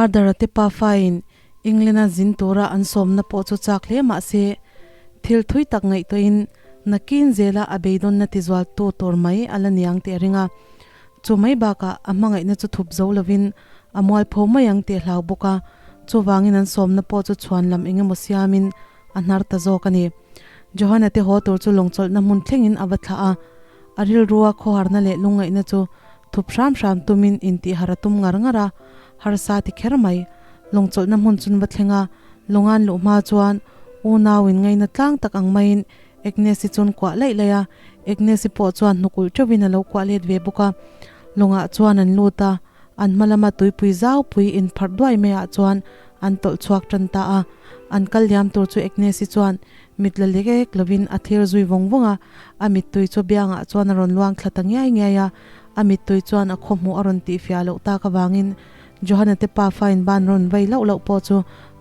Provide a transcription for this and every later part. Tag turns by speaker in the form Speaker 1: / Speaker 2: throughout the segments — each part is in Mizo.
Speaker 1: Arthur-a te pafain England-a zin tura an sawmna pawh chu chak hle mah se, thil thui tak ngaihtuahin nakin zela a beidawnna tizualtu tur mai a la niang tih a ring a. Chu mai bakah a hmangaihna chu thup zo lovin a mualpho mai ang tih a hlau bawk a, chuvangin an sawmna pawh chu chhuan lam eng emaw siamin a hnar ta zawk a ni. Johana te haw tur chu lawngchawlhna hmun thlengin a va thlah a, a rilrua khawharna leh lungngaihna chu thup hram hram tumin intihhar a tum ngar ngar a, harsa ti kher mai. Lawngchawlhna hmun chun va thleng a, lawngan luh hma chuan unauin ngaina tlang tak ang maiin Agnes-i chuan kuah laih laih a, Agnes-i pawh chuan hnukulh teuhin a lo kuah let ve bawk a. Lawngah chuan an lut a, an hma lama tuipui zau pui inpharh duai maiah chuan an tawlh chhuak tan ta a. An kal liam tur chu Agnes-i chuan mit la lek ek lovin a thlir zui vawng vawng a, a mittui chu biangah chuan a rawn luang thla ta ngiai ngiai a, a mittui chuan a khawhmuh a rawn tihfiah loh tak avangin Johana te pafa in ban rawn vai loh loh pawh chu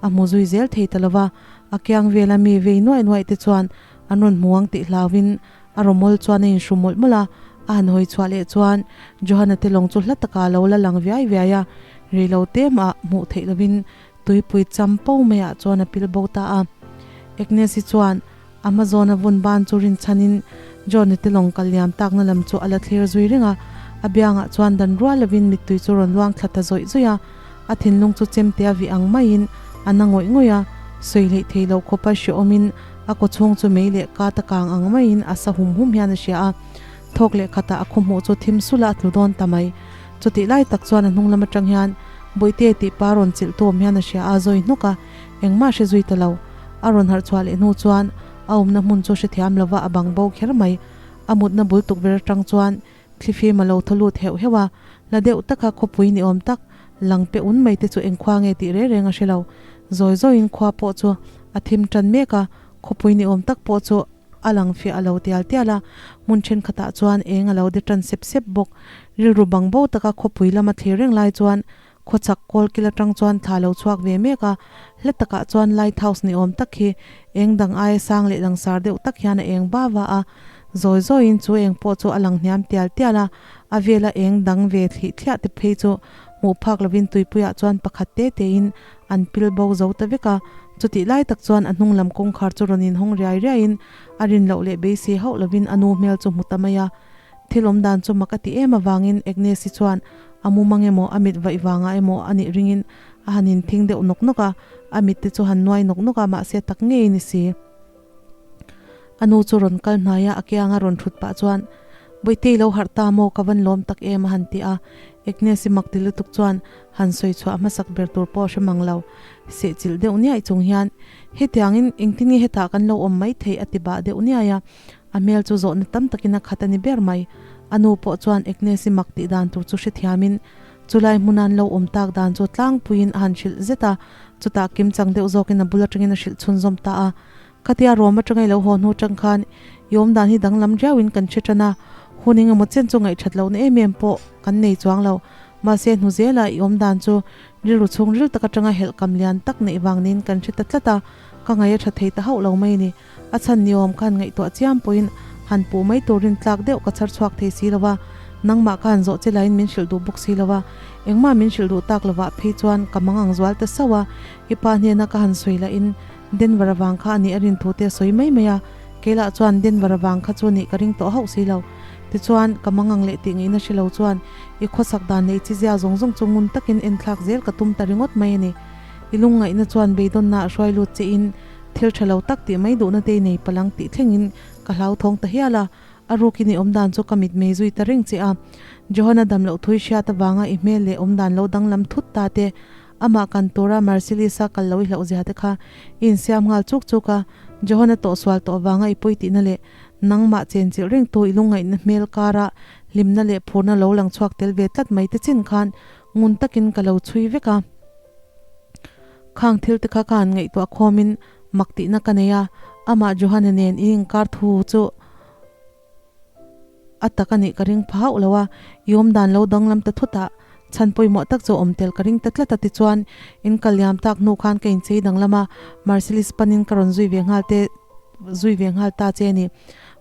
Speaker 1: a hmu zui zel thei ta lova, a kiang vela mi vei nuaih nuaih te chuan an rawn hmu ang tih hlauhin a rawmawl chuan a inhru mawlh mawlh a, a han hawi chhuah leh chuan Johana te lawng chu hla takah a lo la lang viai viai a, rei lo te mah hmuh theih lovin tuipui cham po maiah chuan a pil bo ta a. Agnes-i chuan a hma zawna vun ban chu rinchhanin John-i te lawng kal liam takna lam chu a la thlir zui reng a, a biangah chuan dan rual lovin mittui chu rawn luang thla ta zawih zawih a, a thinlung chu chemte a vih ang maiin a na ngawih ngawih a, sawi hleih thei loh khawpa hrehawmin a kawchhung chu mei leh ka ta kang ang maiin a sa hum hum hian a hria a, thawk leh khatah a khawhmuh chu thim sulh a a tlu dawn ta mai. Chutih lai tak chuan a hnung lam atang hian Bawihte tih pa rawn chilh tu awm hian a hria a, zawi hnawk a, engmah hre zui ta lo. A rawn harh chhuah leh hnu chuan a awmna hmun chu hrethiam lova a bang bo kher mai. A mutna bul tukverh atang chuan thlifim a lo thaw lut heuh heuh a, la deuh taka khawpui ni awm tak lang pe un mai te chu eng khua nge tih reng reng a hre lo. Zawi zawiin khua pawh chu a thim tan mek a, khawpui ni awm tak pawh chu a lang fiah a lo tial tial a, hmun thenkhatah chuan eng a lo de tan sep sep bawk. Rilru bang bo taka khawpui lama thlir reng lai chuan khawchhak kawl kil atang chuan thla lo chhuak ve mek a, hla takah chuan light house ni awm tak hi eng dang aia sang leh langsar deuh tak hian a eng va va a, zawi zawiin chu eng pawh chu a lang hniam tial tial a, a vela eng dang ve thlih thliah te phei chu hmuh phak lovin tuipuiah chuan pakhat te tein an pil bo zo ta vek a, chutih lai tak chuan a hnung lam kawngkhar chu rawn inhawng riai riaiin a rin loh leh beisei hauh lovin a nu hmel chu hmu ta mai a. Thil awm dan chu mak a ti em avangin Agnes-i chuan a mumang emaw a mit vaih vangah emaw a nih ringin a han inthing deuh nawk nawk a, a mit te chu han nuai nawk nawk a, mahse tak ngei ni si. A nu chu rawn kal hnai a, a kianga rawn thut pah chuan, Bawihte i lo harh ta maw, ka van lawm tak em a han ti a. Agnes-i mak ti lutuk chuan han sawi chhuah hmasak ber tur pawh a hre mang lo. Sehchilh deuh niaih chung hian, Hetiangin engtin nge hetah kan lo awm mai theih a ti bah deuh niai a. A hmel chu zawhna tam takin a khat a ni ber mai. A nu pawh chuan Agnes-i mak tih dan tur chu hrethiamin chulai hmuna an lo awm tak dan chu tlangpuiin a han hrilh zet a, chutah kimchang deuh zawkin a bul atangin a hrilh chhunzawm ta a. Khatia Rome atanga i lo haw hnu tang khan i awm dan hi danglam riauin kan hre tan a, hun engemaw chen chu ngaihthat lohna em em pawh kan nei chuang lo. Mahse hnu zela i awm dan chu rilru chhung ril tak atanga helh kam lian tak neih vang niin kan hre ta tlat a, ka ngaih a tha thei ta hauh lo mai a ni. A chhan ni awm khan ngaihtuah chiam pawhin han puh mai turin tlak deuh ka chhar chhuak thei si lo va, nangmah kha han zawh che laiin min hrilh duh bawk si lo va, engmah min hrilh duh tak lovah phei chuan ka mang ang zual ta sauh a, i pa hnena ka han sawi lahin Denver avang kha a nih a rin thu te a sawi mai mai a, kei lah chuan Denver avang kha chu nih ka ring tawh hauh si lo. Tichuan, ka mang ang leh tih ngaihna hre lo chuan i khawsak dan leh i chizia zawng zawng chu ngun takin enthlak zel ka tum ta ringawt mai a ni. I lungngaihna chuan beidawnna a hruai lut che in thil tha lo tak tih mai duhna te i nei palang tih thlengin ka hlauthawng ta hial a, a rukin i awmdan chu ka mit mei zui ta reng che a. Johana dam loh thui hriat avanga i hmel leh awmdan lo danglam thut ta te, amah kan tura Marcellus-a kal lo i hlauh zia te kha i insiam nghal chuk chuk a, Johana tawhsual tawh avanga i pawi tihna leh nangmah chenchilh rengtu i lungngaihna hmel kara hlimna leh phurna lo lang chhuak tel ve tlat mai te chin khan ngun takin ka lo chhui vek a. Khang thil te kha ka han ngaihtuah khawmin mak tihna ka nei a, amah Johana nen i inkar thu chu a tak a nih ka ring pha hauh lo a, i awm dan lo danglam ta thut a, chhan pawimawh tak chu a awm tel ka ring ta tlat a tichuan in kal liam tak hnu khan ka inchei danglam a, Marcellus panin ka rawn zui ve nghal te zui ve nghal ta che a ni.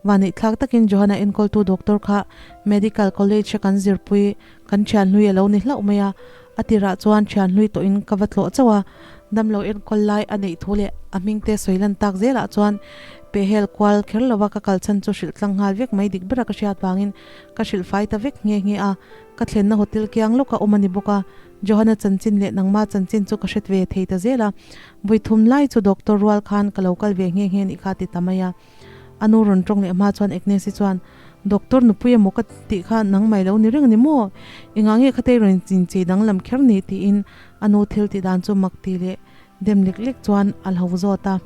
Speaker 1: Vaneihthlak takin Johana enkawltu doctor kha Medical College a kan zirpui kan thianhlui a lo ni hlauh mai a. A tirah chuan thian hlui tawhin ka va tlawh chauh a, damlo enkawl lai a neih thu leh a hmingte sawi lan tak zelah chuan pehhel kual kher lova ka kal chhan chu hrilh tlang nghal vek mai dik bera ka hriat vangin ka hrilh fai ta vek nghe nghe a. Ka thlenna hotel kiang lawka awm a ni bawk a, Johana chanchin leh nangma chanchin chu ka hret ve thei ta zel a, vawi thum lai chu doctor rual khan ka lo kal ve nghe nghe nih kha ti ta mai a. A nu rawn tawng leh hma chuan Agnes-i chuan, Doctor nupui emaw ka tih kha nangmai lo ni reng a ni maw? Engah nge khatei rawn inchei danglam kher ni? tiin a nu thil tih dan chu mak ti leh dem lek lek chuan a lo zawt a.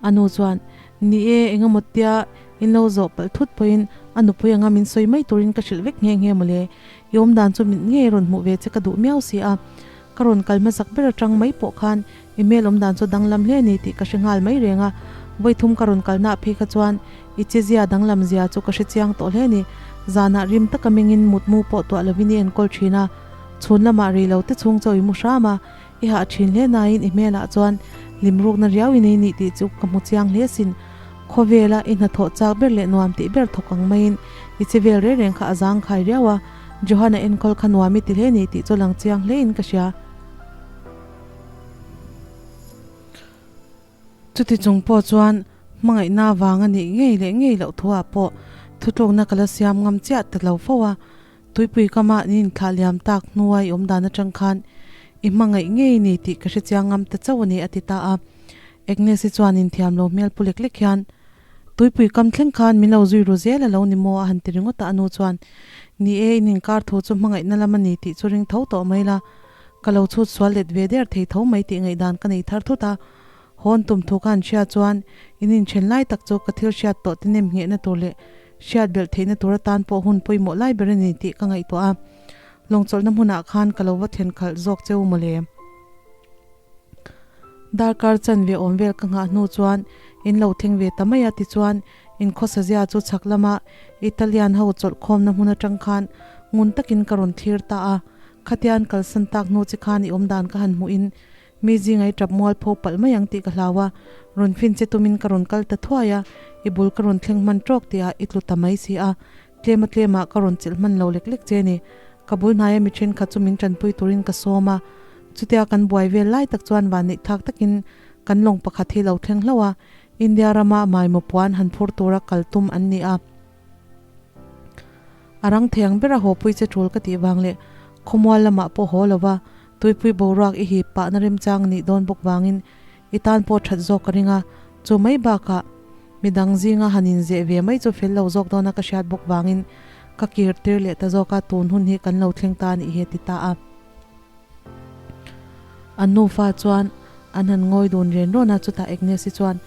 Speaker 1: A nu chuan, Ni e, engemaw tia in lo zawh palh thut pawhin a nupui anga min sawi mai turin ka hrilh vek nghe nghe mawle. I awmdan chu mit ngei rawn hmuh ve che ka duh miau si a. Ka rawn kal hmasak ber atang mai pawh khan i hmel awmdan chu danglam hle ni tih ka hre nghal mai reng a. Vawi thum ka rawn kalna phei kha chuan i che zia danglam zia chu ka hre chiang tawh hle ni. Zanah rim taka mengin mutmu pawh tuah lovin i enkawl thin a. Chhun lamah rei lo te chhung chaw i mu hram a. I hah thin hle nain i hmelah chuan limrukna riau i nei nih tih chu ka hmu chiang hle sin. Khawvela i hnathawh chak ber leh nuam tih ber thawk ang maiin i che vel reng reng kha a zangkhai riau a, Johan-a enkawl kha nuam i ti hle nih tih chu lang chiang hlein ka hria. Chuti chung pawh chuan hmangaihna vang a nih ngei leh ngei loh thuah pawh thutlukna ka la siam ngam chiah ta lo fo a. Tuipui kama ni inthlah liam tak hnua i awm dan atang khan i hmangaih ngei ni tih ka hre chiang ngam ta chauh a ni a ti ta a. Agnes-i chuan inthiam lo hmel pu lek lek hian, Tuipui kam thleng khan min lo zui ru zel a lo ni maw? a han ti ringawt a, a nu chuan, Ni e, in inkar thu chu hmangaihna lam a ni tih chu ring tho tawh mai la, ka lo chhut sual let ve der thei tho mai tih ngaihdan ka nei thar thut a. Hawn tum thu ka han hria chuan in inthen lai tak chu ka thil hriat tawh te nem nghehna tur leh hriat belh theihna tur atan pawh hun pawimawh lai ber a ni tih ka ngaihtuah a. Lawngchawlhna hmunah khan ka lo va thlen khalh zawk cheu mawle. Darkar chanve awm vel ka nghah hnu chuan in lo thleng ve ta mai a tichuan in khawsazia chu chhak lama Italian ho chawlh khawmna hmun atang khan ngun takin ka rawn thlir ta a. Khatian kalsan tak hnu chi khan i awmdan ka han hmuhin Mi zinga i tap mual pho palh mai ang tih ka hlau a, rawn fin che tumin ka rawn kal ta thuai a, i bul ka rawn thleng hman tawk tihah i tlu ta mai si a, tlema tlemah ka rawn chelh hman lo lek lek che ni. Ka bul hnaia mi thenkhat chu min tanpui turin ka sawm a, chutia kan buai vel lai tak chuan vanneih thlak takin kan lawng pakhat hi lo thleng hlauh a, India rama maimaw puan han phur tura kal tum an ni a. A rang thei ang bera haw pui che tul ka tih vang leh khawmual lamah pawh haw lo va, tuipui boruak i hip pahna remchang nih dawn bawk vangin i tan pawh that zawk ka ring a, chu mai bakah midang zinga han inzeh ve mai chu fel lo zawk dawna ka hriat bawk vangin ka kir tir leh ta zawk a, tun hun hi kan lo thleng ta a nih hi a ti ta a. An nufa chuan an han ngawi dun ren rawn a, chutah Agnes-i chuan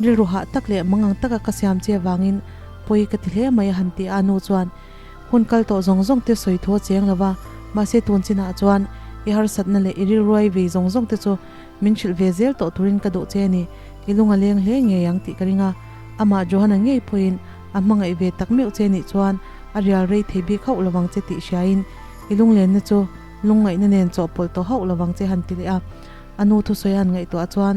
Speaker 1: rilru hah tak leh mangang taka ka siam che avangin pawi ka ti hle mai a han ti a, a nu chuan hun kal tawh zawng zawng te sawi thu a cheng lo va, mahse tun chinah chuan i harsatna leh i rilruai vei zawng zawng te chu min hrilh ve zel tawh turin ka duh che a ni, i lung a leng hle ngei ang tih ka ring a, amah Johanna ngei pawhin a hmangaih ve tak meuh che nih chuan a rial rei thei bik hauh lovang che tih hriain i lunglenna chu lungngaihna nen chawhpawlh tawh hauh lovang che han ti leh a. A nu thusawi a han ngaihtuah chuan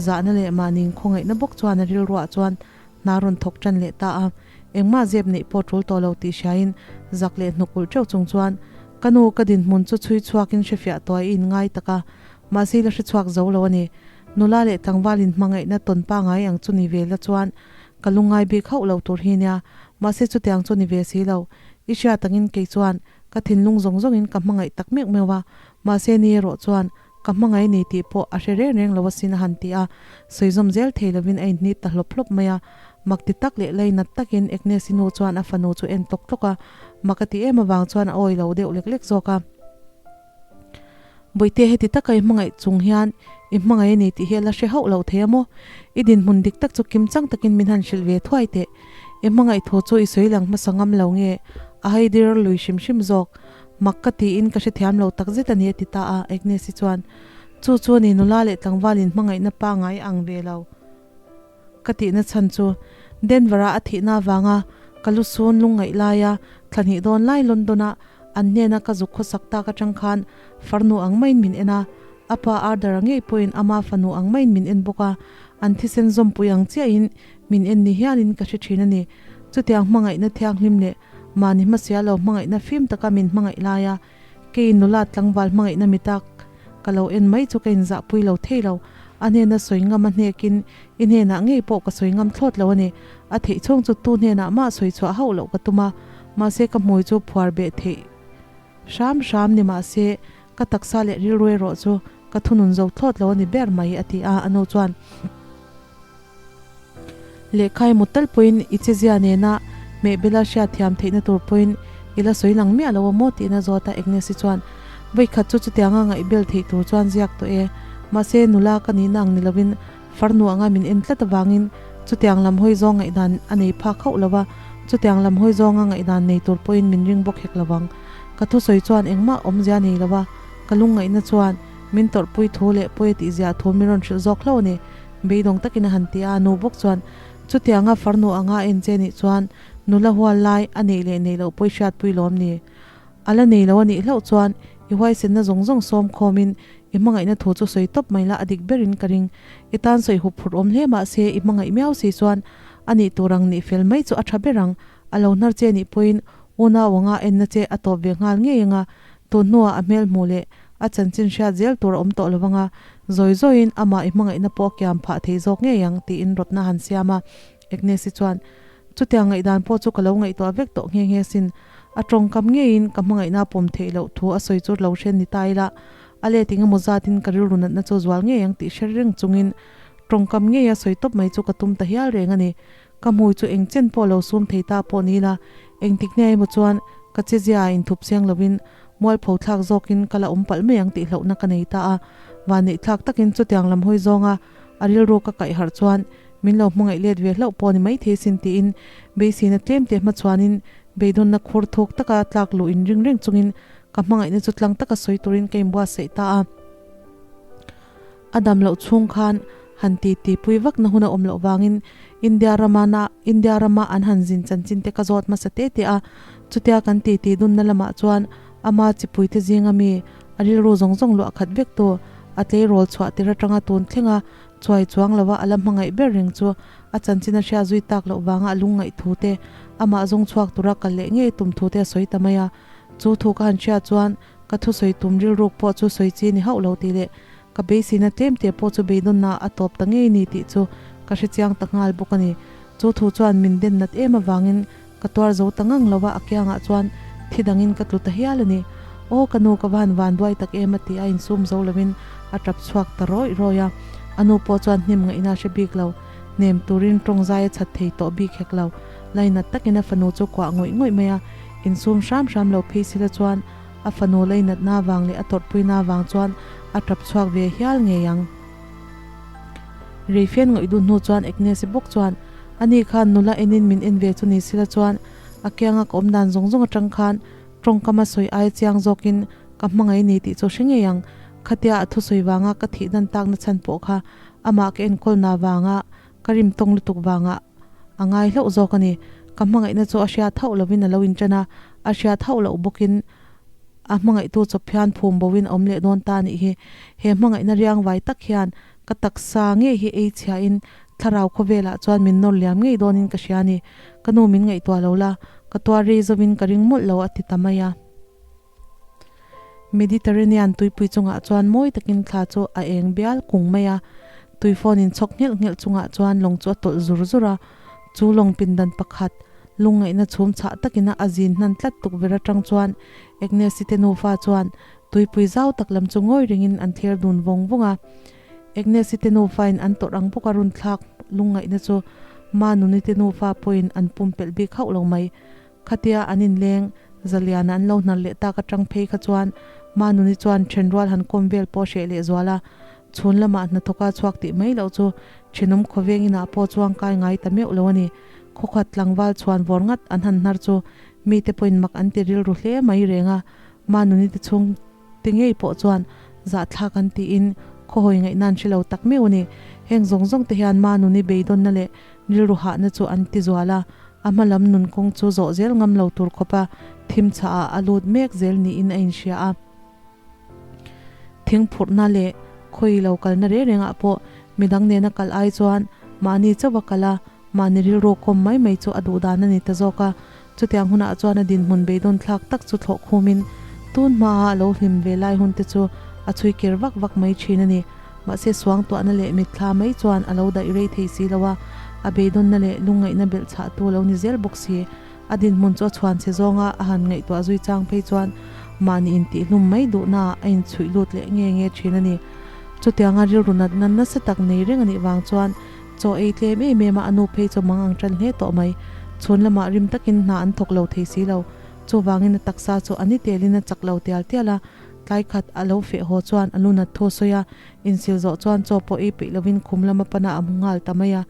Speaker 1: zahna leh mahni khawngaihna bawk chuan a rilruah chuan hna rawn thawk tan leh ta a. Engmah zep neih pawh tul tawh lo tih hriain zak leh hnukulh teuh chung chuan ka nu ka dinhmun chu chhui chhuakin hrefiah tawh a i inngai tak a, mahse i la hre chhuak zo lo a ni. Nula leh tlangval inhmangaihna tawn pangai ang chu ni ve la chuan ka lungngai bik hauh lo tur hi nia, mahse chutiang chu ni ve si lo. I hriat angin kei chuan ka thinlung zawng zawngin ka hmangaih tak meuh meuh a, mahse ni erawh chuan ka hmangaih ni tih pawh a hre reng reng lo asin a han ti a, sawi zawm zel thei lovin a inhnit ta hlawp hlawp mai a. Mak ti tak leh lainat takin Agnes-i nu chuan a fanu chu en tlawk tlawk a, mak a ti em avang chuan a awi lo deuh lek lek zawk a. Bawihte heti taka i hmangaih chung hian i hmangaih a ni tih hi a la hre hauh lo thei a maw? I dinhmun dik tak chu kimchang takin min han hrilh ve thuai teh. I hmangaih thu chu i sawi lang hmasa ngam lo nge? A haidir lui hrim hrim zawk. Mak ka tiin ka hrethiam lo tak zet a ni a ti ta a, Agnes-i chuan, Chu chu a ni nula leh tlangvalin hmangaihna pangai ang ve lo. Ka tihna chhan chu Denver-a a thihna avanga ka lu sun lungngaih laia thlahnih dawn lai London-a an hnena ka zuk khawsak tak atang khan farnu ang maiin min en a, a pa Arthur-a ngei pawhin ama fanu ang maiin min en bawk a, an thisen zawmpui ang chiahin min en ni hialin ka hre thin a ni. Chutiang hmangaihna thianghlim leh mahni hmasial lo hmangaihna fim taka min hmangaih laia. Keiin nula tlangval hmangaihna mita ka lo en mai chu ka inzahpui lo thei lo. A hnena sawi ngam a hnekin i hnenah ngei pawh ka sawi ngam thlawt lo a ni. A theih chhung chu tu hnenah mah sawi chhuah hauh loh ka tum a, mahse ka hmui chu phuar beh theih hram hram ni mahse ka taksa leh rilru erawh chu ka thunun zo thlawt lo a ni ber mai a ti a, a nu chuan lehkha i mut tal pawhin i chezia nena hmehbela hriat thiam theihna tur pawhin i la sawi lang miah lo a maw tiin a zawt a, Agnes-i chuan vawikhat chu chutianga ngaihbel theih tur chuan ziak tawh e, mahse nula ka nihna ang ni lovin Farnu anga min en tlat avangin chutiang lam hawi zawng ngaihdan a nei phak hauh lo va, chutiang lam hawi zawnga ngaihdan nei tur pawhin min ring bawk hek lo vang. Ka thusawi chuan engmah awmzia nei lo va, ka lungngaihna chuan min tawrhpui thu leh pawi a tihziah thu min rawn hrilh zawk hlauh a ni. Beidawng takin a han ti a, nu bawk chuan chutianga farnu anga a en che nih chuan nula hual lai a neih leh neih loh pawi hriatpui lawm ni? A la nei lo a nih hlauh chuan i huaisenna zawng zawng sawm khawmin i hmangaihna thu chu sawi tawp mai la a dik berin ka ring. I tan sawi hup phurh awm hle mah se i hmangaih miau si chuan a nih tur ang nih fel mai chu a tha ber ang. A lo hnar che nih pawhin unau anga enna che a tawp ve nghal ngei anga tun hnuah a hmel hmuh leh a chanchin hriat zel tur a awm tawh lo anga zawi zawiin amah i hmangaihna pawh a kiam phah thei zawk ngei ang tiin rawtna han siam a. Agnes-i chuan Chutiang ngaihdan pawh chu ka lo ngaihtuah vek tawh nghe nghe sin. A tawngkam ngeiin ka hmangaihna pawm theih loh thu a sawi chu lo hren ni ta ila, a let eng emaw zatin ka rilru natna chu zual ngei ang tih hre reng chungin tawngkam ngeia sawi tawp mai chu ka tum ta hial reng a ni. Ka hmui chu eng chen pawh lo sum thei ta pawh ni ila, engtik nia emaw chuan ka chezia ah inthup chiang lovin mualpho thlak zawkin ka la awm palh mai ang tih hlauhna ka nei ta a. Vanneih thlak takin chutiang lam hawi zawnga a rilru ka kaih harh chuan Min lo hmangaih let ve hlauh pawh ni maithei sin tiin beiseina tlem te hma chuanin beidawnna khur thuk taka tlak luh in ring reng chungin ka hmangaihna chu tlang taka sawi turin ka inbuatsaih ta a. A dam loh chhung khan han ti ti pui vak na hun a awm loh vangin India rama na India rama an han zin chanchin te ka zawt hmasa te te a. Chutia kan ti ti dunna lamah chuan ama chipui te zinga mi a rilru zawng zawng luah khat vek tu a tleirawl chhuah tir atanga tun thlenga Chuai chuang lova a la hmangaih ber reng chu a chanchin a hria zui tak loh vanga a lungngaih thu te, amah zawng chhuak tura kal leh ngei tum thu te a sawi ta mai a. Chu thu ka han hria chuan ka thusawi tum rilruk pawh chu sawi chi ni hauh lo tih leh ka beiseina tlem te pawh chu beidawnna a tawp ta ngei ni tih chu ka hre chiang ta nghal bawk a ni. Chu thu chuan min den nat em avangin ka tuar zo ta ngang lova a kiangah chuan thi dangin ka tlu ta hial a ni. Aw ka nu ka va han van duai tak em a ti a insum zo lovin a tap chhuak ta rawih rawih a. A nu pawh chuan hnem ngaihna a hre bik lo. Hnem turin tawng zai a chhat thei tawh bik hek lo. Lainat takin a fanu chu kuah ngawih ngawih mai a, insum hram hram lo phei sila chuan a fanu lainatna vang leh a tawrhpuina vang chuan a tap chhuak ve hial ngei ang. Reifian ngawih dun hnu chuan Agnes-i bawk chuan, Ani khan nula enin min en ve chu ni sila chuan a kianga ka awm dan zawng zawng atang khan tawngkam a sawi ai chiang zawkin ka hmangaih ni tih chu hre ngei ang. Khatia a thusawi vanga ka thih dan takna chhan pawh kha amah ka enkawlna vanga ka rim tawng lutuk vanga a ngai hlauh zawk a ni. Ka hmangaihna chu a hriat hauh lovin a lo inṭan a, a hriat hauh loh bawkin a hmangaihtu chawp hian phum boin a awm leh dawn ta a nih hi. He hmangaihna riangvai tak hian ka taksa ngei hi ei chhiahin thlarau khawvelah chuan min nawr liam ngei dawnin ka hria a ni. Ka nu min ngaihtuah lo la, ka tuar rei zovin ka ring mawlh lo a ti ta mai a. Mediterranean tuipui chungah chuan mawi takin thla chu a eng bial kung mai a, tui phone in chhawk nghelh nghelh chungah chuan lawng chu a tawlh zur zur a. Chu lawng pindan pakhat, lungngaihna chhum chhah takina a zin hnan tlat tukverh atang chuan Agnes-i te nufa chuan tuipui zau tak lam chu ngawi rengin an thlir dun vawng vawng a. Agnes-i te nufain an tawrh ang bawka run thlak lungngaihna chu Manuni te nufa pawhin an pumpelh bik hauh lo mai. Khatia an inleng Zaliana an lo hnar leh tak atang phei kha chuan Manuni chuan thenrual han kawm vel pawh hreh leh zual a, chhun lamah hnathawka chhuak tih mai loh chu thenawm khawveng inah pawh chuang kai ngai ta meuh lo a ni. Khawkhat tlangval chhuan vawr ngat an han hnar chu mite pawhin mak an ti rilru hle mai reng a, Manuni te chhung te ngei pawh chuan zahthlak an tiin khawhawi ngaihna an hre lo tak meuh a ni. Heng zawng zawng te hian Manuni beidawnna leh rilru hahna chu an ti zual a, a hma lam nun kawng chu zawh zel ngam lo tur khawpa thim chhah ah a lut mek zel niin a inhria a. Thing phurhna leh khawi lo kalna reng rengah pawh midang nena kal ai chuan mahni chauha kal a, mahni rilru kawm mai mai chu a duh dan a ni ta zawk a. Chutiang hunah chuan a dinhmun beidawn thlak tak chu thlawh khumin Tun hmaa a lo hlim ve lai hun te chu a chhui kir vak vak mai thin a ni. Mahse suangtuahna leh mitthla mai chuan a lo daih rei thei si lo a, a beidawnna leh lungngaihna belh chhahtu a lo ni zel bawk si. A dinhmun chu a chhuan chhe zawnga a han ngaihtuah zui chang phei chuan mahni intihhlum mai duhnaah a inchhuih lut leh nge nge thin a ni. Chutianga rilru natna nasa tak nei reng a nih vang chuan chaw ei tlem em em a, a nu phei chu mang ang tan hle tawh mai. Chhun lamah rim takin hna an thawk lo thei si lo. Chuvangin a taksa chu a ni telin a chak lo tial tial a, tlai khat a lo feh haw chuan a lu nat thu sawi a, insil zawh chuan chaw pawh ei peih lovin khum lama pana a mu nghal ta mai a.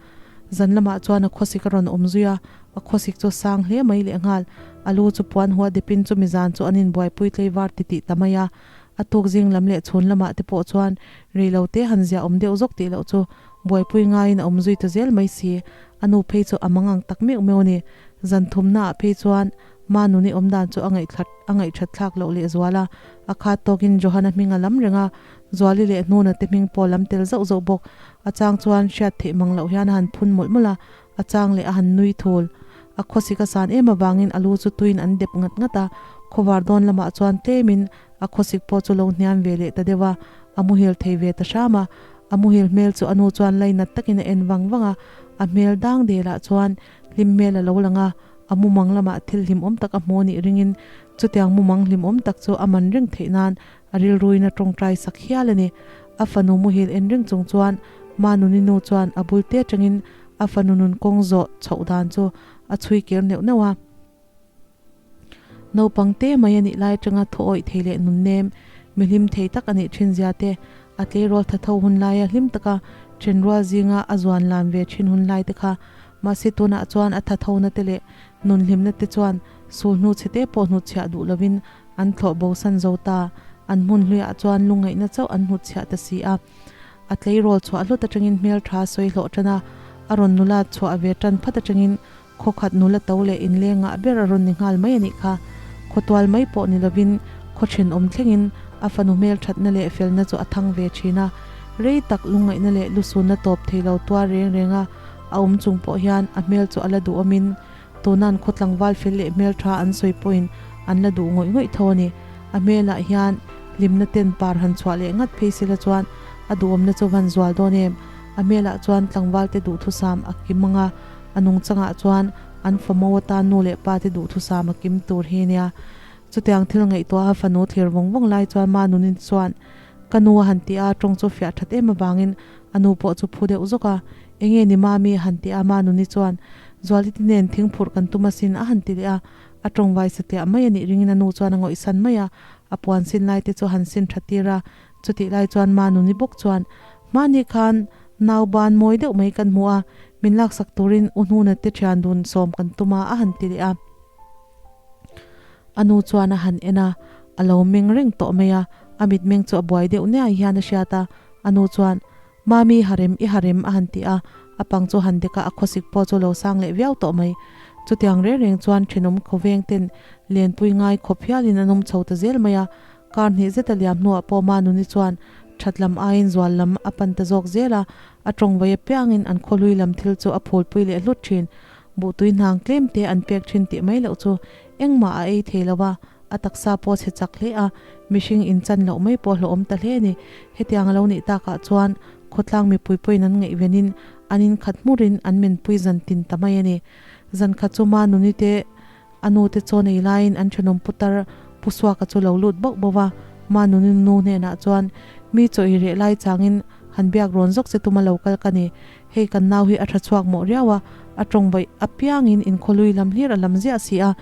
Speaker 1: Zan lamah chuan a khawsik a rawn awm zui a, a khawsik chu sang hle mai leh nghal. A lu chu puan hua depin chumi zan chu an inbuaipui tleivar titih ta mai a. A tuk zing lam leh chhun lamah te pawh chuan rei lo te han ziah awm deuh zawk tih loh chu buaipui ngaiin a awm zui ta zel mai si. A nu phei chu a mangang tak meuh meuh a ni. Zan thumnaah phei chuan Manuni awm dan chu a ngaihthlat a ngaihthat thlak loh leh zual a, a khat tawkin Johana hming a lam reng a, Zuali leh Hnuna te hming pawh a lam tel zauh zauh bawk. A chang chuan hriat theih mang loh hian a han phun mawlh mawlh a, a chang leh a han nui thul. A khawsik a san em avangin a lu chu tuin an dep ngat ngat a, khawvar dawn lamah chuan tlemin a khawsik pawh chu lo hniam ve leh ta deuh a, a muhil thei ve ta hram a. A muhil hmel chu a nu chuan lainat takin a en vang vang a, a hmel dang delah chuan hlim hmel a lo lang a, a mumang lamah thil hlimawm tak a hmu anih ringin chutiang mumang hlimawm tak chu a man reng theih nan a rilruin a tawngtai sak hial a ni. A fanu muhil en reng chung chuan Manuni nu chuan a bul te atangin a fanu nun kawng zawh chhoh dan chu a chhui kir neuh neuh a. Naupang te mai a nih lai atanga thu awih thei leh nun nem, mi hlim thei tak a nih thin zia te, a tleirawl tha tho hun laia hlim taka thenrual zinga a zuan lam ve thin hun lai te kha Mahse tunah chuan a thathona te leh nunhlimna te chuan sulhnu chhe te pawh hnutchhiah duh lovin an thlawh bosan zo ta. An hmun hluiah chuan lungngaihna chauh an hnutchhiah ta si a. A tleirawl chhuah hlut atangin hmel tha sawi hlawh tan a, a rawn nula chhuah ve tan phat atangin khawkhat nula to leh inlengah ber a rawn ni nghal mai a nih kha. Khawtual mai pawh ni lovin khaw thenawm thlengin a fanu hmel thatna leh felna chu a thang ve thin a. Rei tak lungngaihna leh lusunna tawp thei lo tuar reng reng a, A awm chung pawh hian a hmel chu a la duh awmin tuna'n khaw tlangval fel leh hmel tha an sawi pawhin an la duh ngawih ngawih tho a ni. A hmelah hian hlimna ten par han chhuah leh ngat phei sela chuan a duhawmna chu van zual dawn em. A hmelah chuan tlangvalte duhthusam a kim ang a, a nungchangah chuan an famo atan nu leh pa te duhthusam a kim tur hi nia. Chutiang thil ngaihtuaha fanu thlir vawng vawng lai chuan Manunin chuan ka nu a han ti a, tawng chu fiah that em avangin A nu pawh chu phu deuh zawk a, Enge ni mami a han ti a, Manuni chuan, Zualiti nen thing phurh kan tum asin a han ti leh a, a tawngvai satliah mai a nih ringin a nu chuan a ngawihsan mai a, a puan sin lai te chu a han sin tha tir a, chutih lai chuan Manuni bawk chuan, Hmani khan nau ban mawi deuh mai kan hmu a, min laksak turin U Hnuna te thian dun sawm kan tum a a han ti leh a. A nu chuan a han en a, a lo meng reng tawh mai a, a mitmeng chu a buai deuh niai hian a hriat a, A nu chuan, Mami, harem, i harem, a han ti a, a pang chu han dek a, a khawsik pawh chu lo sang leh viau tawh mai. Chutiang reng reng chuan thenawm khawveng ten lenpui ngai khawp hialin an awm chho ta zel mai a, kar hnih zet a liam hnuah pawh Manuni chuan that lam aiin zual lam a pan ta zawk zel a, a tawngvai apiangin an khawhlui lam thil chu a phulpui leh hlut thin. Buhtui hnang tlem te an pek thin tih mai loh chu engmah a ei thei lo a, A taksa pawh chhe chak hle a, mihring inchan loh mai pawh hlawhawm ta hle a ni. Hetiang a lo nih takah chuan khawtlang mipui pawhin an ngaihvenin an inkhat hmurin an menpui zan tin ta mai a ni. Zan khat chu Manuni te a nu te chaw nei laiin an thenawm putar Pu Suaka chu lo lut bauh bauh a, Manuni nu hnenah chuan mi chaw i reh lai changin han biak rawn zawk che tuma lo kal ka ni. Hei kan nau hi a tha chhuak mawh riau a, a tawng vaih apiangin inkhawlui lam hlir a lam ziah si a,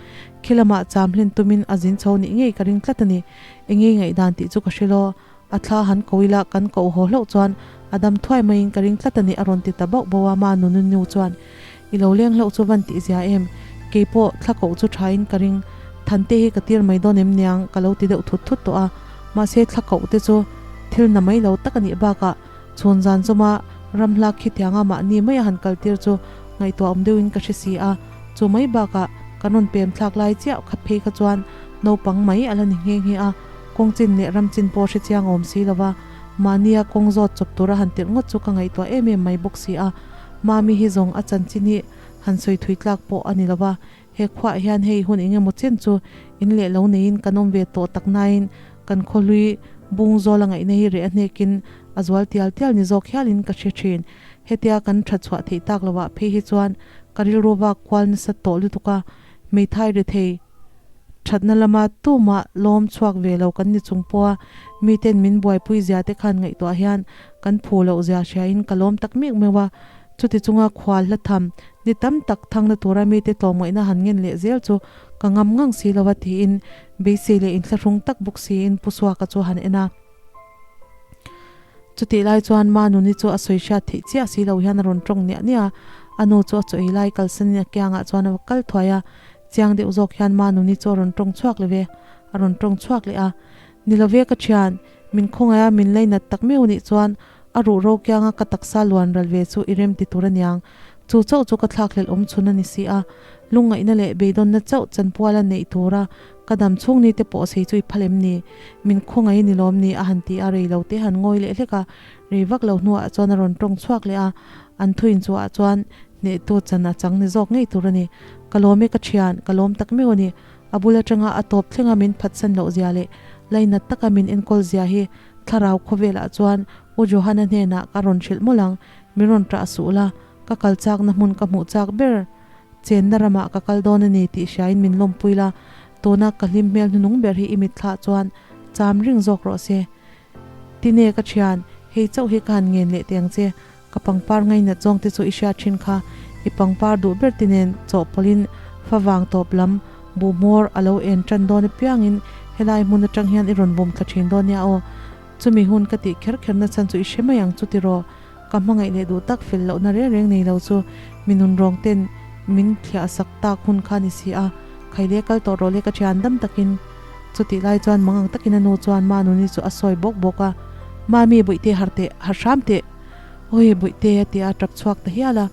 Speaker 1: khi lamah cham hlen tumin a zin chho nih ngei ka ring tlat a ni. Enge ngaihdan tih chu ka hre lo, a thla han ko ila kan koh haw hlauh chuan a dam thuai maiin ka ring tlat a ni a rawn ti ta bauh bauh a, ma nunu nu chuan i lo leng hlauh chu van tih zia em, keipawh thla koh chu thain ka ring, Thante hi ka tir mai dawn em niang ka lo ti deuh thut thut tawh a, mahse thla koh te chu thil na mai lo tak a nih bakah Chhun zan chawma ram hlak khitianga mahni maia han kal tir chu ngaihtuah awm deuhin ka hre si a, chu mai bakah kan rawn pem thlak lai chiah kha phei kha chuan naupang mai a la ni nghe nghe a, kawng chin leh ram chin pawh hre chiang awm si lova mahnia kawng zawt chawp tura han tirh ngawt chu ka ngaihtuah em em mai bawk si a, Mami hi zawng a chanchin hi han sawi thui tlak pawh a ni lova, He khuaah hian hei hun eng emaw chen chu In leh lo neiin kan awm ve tawh tak nain kan khawhlui bung zawl a ngaihna hi reh a hnekin a zual tial tial ni zawk hialin ka hre thin. Hetia kan that chhuah theih tak lovah phei hi chuan ka rilru vak kual nasa tawh lutuk a, hmeithai rethei thatna lama tumah lawm chhuak ve lo kan ni chung pawha miten min buaipui zia te khan ngaihtuah hian kan phu loh zia hriain ka lawm tak mek meuh a. Chuti chunga khual hla tham ni tam tak thangna tura mite tlawmngaihna han ngen leh zel chu ka ngam ngang si lo a tiin beisei leh inthlahrung tak bawk siin Pu Suaka chu han en a. Chutih lai chuan Manuni chu a sawi hriat theih chiah si lo hian a rawn tawng niah niah a, a nu chu a chaw ei lai kalsanin a kiangah chuan a va kal thuai a, chiang deuh zawk hian Manuni chu a rawn tawng chhuak leh ve, a rawn tawng chhuak leh a. Ni lo ve ka thian, min khawngaih a min lainat tak meuh nih chuan a ruh ro kianga ka taksa luan ral ve chu i rem ti tur aniang. Chu chauh chu ka thlakhlelh awm chhun a ni si a, lungngaihna leh beidawnna chauh chanpuala neih tura ka dam chhung ni te pawh sei chu i phal em ni? Min khawngaih ni lawm ni? a han ti a, rei lo te han ngawi leh hlek a, rei vak lo hnuah chuan a rawn tawng chhuak leh a, an thuin chuah chuan hnehtu chan a chang ni zawk ngei tur a ni. Ka lawm e ka thian, ka lawm tak meuh a ni. A bul atanga a tawp thlenga min phatsan loh zia leh lainat taka min enkawl zia hi thlarau khawvelah chuan U Johana hnenah ka rawn hrilh mawlh ang, min rawn ṭah suh la, ka kal chakna hmun ka hmuh chak ber. Chenna ramah ka kal dawn a ni tih hriain min lawmpui la, tuna ka hlim hmel hnunung ber hi i mitthlah chuan cham ring zawk rawh se. Tine ka thian, hei chauh hi ka han ngen leh teh ang che, ka pangpar ngainat zawng te chu i hriat thin kha, i pangpar duh ber te nen chawhpawlhin favang tawp lam buhmawr a lo en tan dawn apiangin helai hmun atang hian i rawn vum thla thin dawn nia aw. Chumi hun ka tih kher kher na chhan chu i hre mai ang chu tiraw? Ka hmangaih leh duh tak fel lohna reng reng nei lo chu mi nunrawng ten min thliah sak tak hun kha ni si a, Khaile kal tawh rawh le ka thian dam takin. Chutih lai chuan mangang takin a nu chuan Manuni chu a sawi bawk bawk a, Mami Bawihte har teh, har hram teh. Awi Bawihte a ti a tap chhuak ta hial a,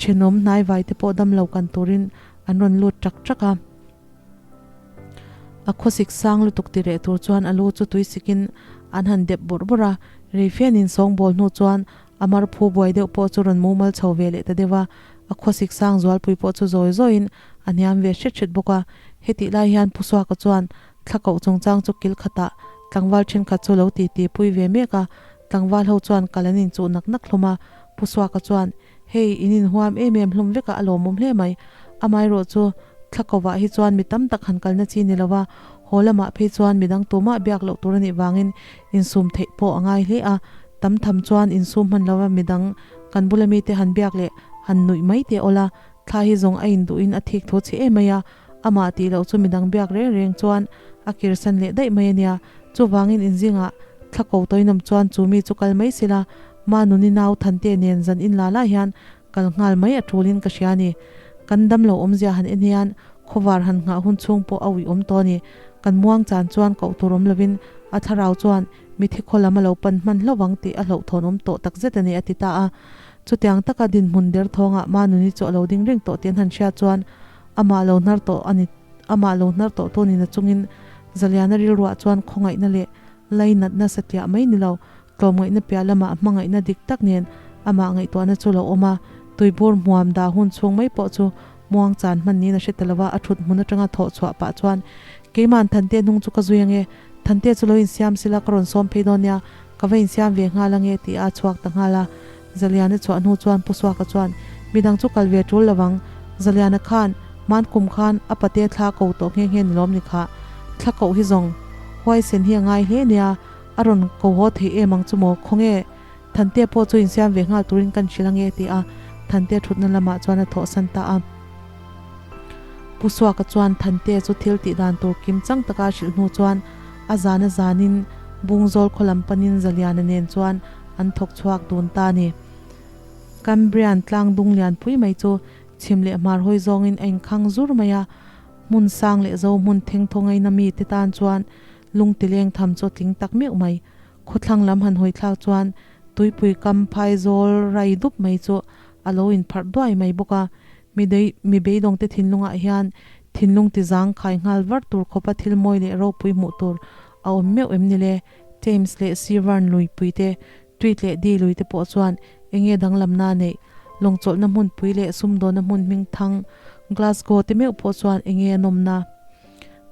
Speaker 1: thenawm hnai vai te pawh dam lo kan turin an rawn lut ṭak ṭak a. A khawsik sang lutuk ti reh tur chuan a lu chu tui sikin an han dep bawrh bawrh a, rei fianin sawngbawl hnu chuan a mar phu buai deuh pawh chu rawn mumal chho ve leh ta deuh a, a khawsik sang zualpui pawh chu zawi zawiin a hniam ve hret hret bawk a. Hetih lai hian Pu Suaka chuan thla koh chungchang chu kil khatah tlangval thenkhat chu lo titi pui ve mek a, tlangval ho chuan kal an inchuh nak nak hlawm a, Pu Suaka chuan Hei, in inhuam em em hlum vekah a lawmawm hle mai. Amaherawh chu, thla kovah hi chuan mi tam tak han kalna chi ni lova, haw lamah phei chuan midang tumah biak loh tur a nih vangin insum theih pawh a ngai hle a. Tam tham chuan insum hman lova midang kan bula mite han biak leh han nuih mai te awl a, thla hi zawng a induhin a thik thu chhe em mai a, amah tih loh chu midang biak reng reng chuan a kirsan leh daih mai a nia. Chuvangin inzingah thla ko tawinawm chuan chu mi chu kal mai sila, Manuni nau Thante nen zan in la la hian kal nghal mai a tulin ka hria a ni. Kan damlo awmzia han en hian khawvar han nghah hun chhung pawh a uih awm tawh a ni. Kan muang chan chuan koh tur awm lovin a thlarau chuan mithi khaw lam a lo pan hman hlauh ang tih a hlauhthawn awm tawh takzet a ni a ti ta a. Chutiang taka dinhmun derthawngah Manuni chu a lo ding reng tawh tih an han hria chuan amah lo hnar tawh a ni amah lo hnar tawh tu nina chungin Zaliana rilruah chuan khawngaihna leh lainatna satliah mai ni lo Tlawmngaihna piah lamah hmangaihna dik tak nen amah ngaihtuahna chu lo awm a, tuibur hmuam dah hun chhung mai pawh chu muang chan hman niin a hre ta lo a, a thut hmun atanga thawh chhuah pah chuan, Keima'n Thante hnung chu ka zui ange, Thante chu lo insiam sila ka rawn sawm phei dawn nia, ka va insiam ve nghal ange tih a chhuak ta nghal a. Zaliana chhuah hnu chuan Pu Suaka chuan, Midang chu kal ve tul lovang, Zaliana khan hman kum khan a pate thla ko tawh nghe nghe ni lawm ni khah, thla koh hi zawng huaisen hi a ngai hle nia, A rawn ko haw thei em ang chu maw? Khawnge? Thante pawh chu insiam ve nghal turin kan hrilh ange ti a, Thante thutna lamah chuan a thawhsan ta a. Pu Suaka chuan Thante chu thil tih dan tur kim chang taka a hrilh hnu chuan a zan a zanin Bungzawl khaw lam panin Zaliana nen chuan an thawk chhuak dun ta a ni. Cambrian tlang dung lian pui mai chu chhim leh hmar hawi zawngin a inkhang zur mai a, hmun sang leh zo hmun thengthaw ngaina mite tan chuan Lung ti leng tham chu a tling tak meuh mai. Khawthlang lam han hawi thlak chuan tuipui kam phai zawl rai dup mai chu a lo inpharh duai mai bawk a. Mi dei mi beidawngte thinlungah hian thinlung ti zang khai nghal var tur khawpa thil mawi leh ropui hmuh tur a awm meuh em ni le? Thames leh Severn luipui te, Tweed leh Dee lui te pawh chuan eng nge danglamna a neih? Lawngchawlhna hmunpui leh sumdawnna hmun hming thang Glasgow te meuh pawh chuan eng nge a nawmna?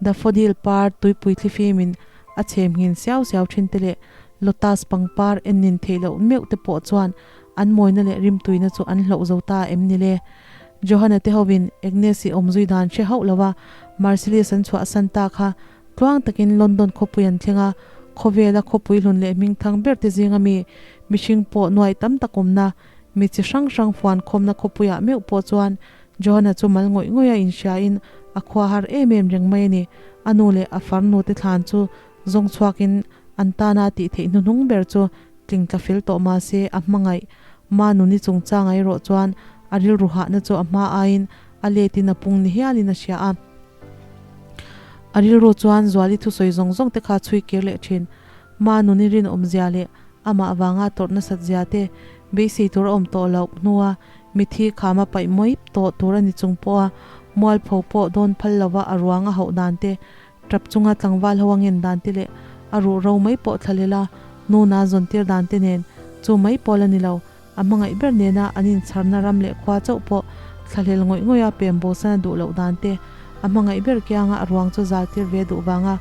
Speaker 1: Daffodil par tuipui thlifimin a chhem nghin siau siau thin te leh lotus pangpar en nin theih loh meuh te pawh chuan an mawina leh rimtuina chu an hloh zo ta em ni le? Johana te hovin Agnes-i awmzui dan hre hauh lova Marcellus an chhuahsan ta kha tluang takin London khawpui an thleng a, khawvela khawpui hlun leh hmingthang ber te zinga mi mihring pawh nuai tam tak awmna mi chi hrang hrang fuan khawmna khawpuiah meuh pawh chuan Johana chu mal ngawih ngawih a inhriain a khua har em em reng mai a ni. A nu leh a farnu te thlan chu zawng chhuakin an tana tih theih hnuhnung ber chu tling tla fel tawh mah se a hmangaih Ma nuni chungchanga erawh chuan a rilru hahna chu a hma aiin a letin a pung ni hialin a hria a. A rilru chuan Zuali thusawi zawng zawng te kha chhui kir leh thin. Ma nuni rinawmzia leh amah vanga tawrh nasat zia te beisei tur a awm tawh loh hnua mithi khama paih mawi tawh tur a ni chung pawha mualpho pawh dawn phal lova a ruang a hauh dan te, tap chunga tlangval ho a ngen dan te leh a ruh ro mai pawh thlalel a nuna zawn tir dan te nen chu mai pawl a ni lo. A hmangaih ber nena an inchharna ram leh khua chauh pawh thlahlel ngawih ngawih a pem bosan a duh loh dan te, a hmangaih ber kianga a ruang chu zal tir ve duh vanga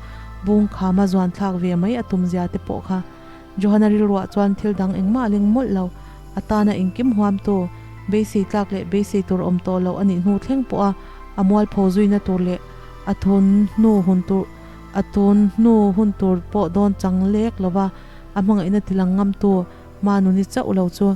Speaker 1: bung khama zuan thlak ve mai a tum zia te pawh kha Johana rilruah chuan thil dang engmah a ling mawlh lo. A tana engkim huamtu, beisei tlak leh beisei tur awm tawh loh a nih hnu thleng pawha a mualpho zuina tur leh a thun hnu hun tur a tun hnu hun tur pawh dawn chang lek lova a hmangaihna tilang ngamtu Manuni chauh lo chu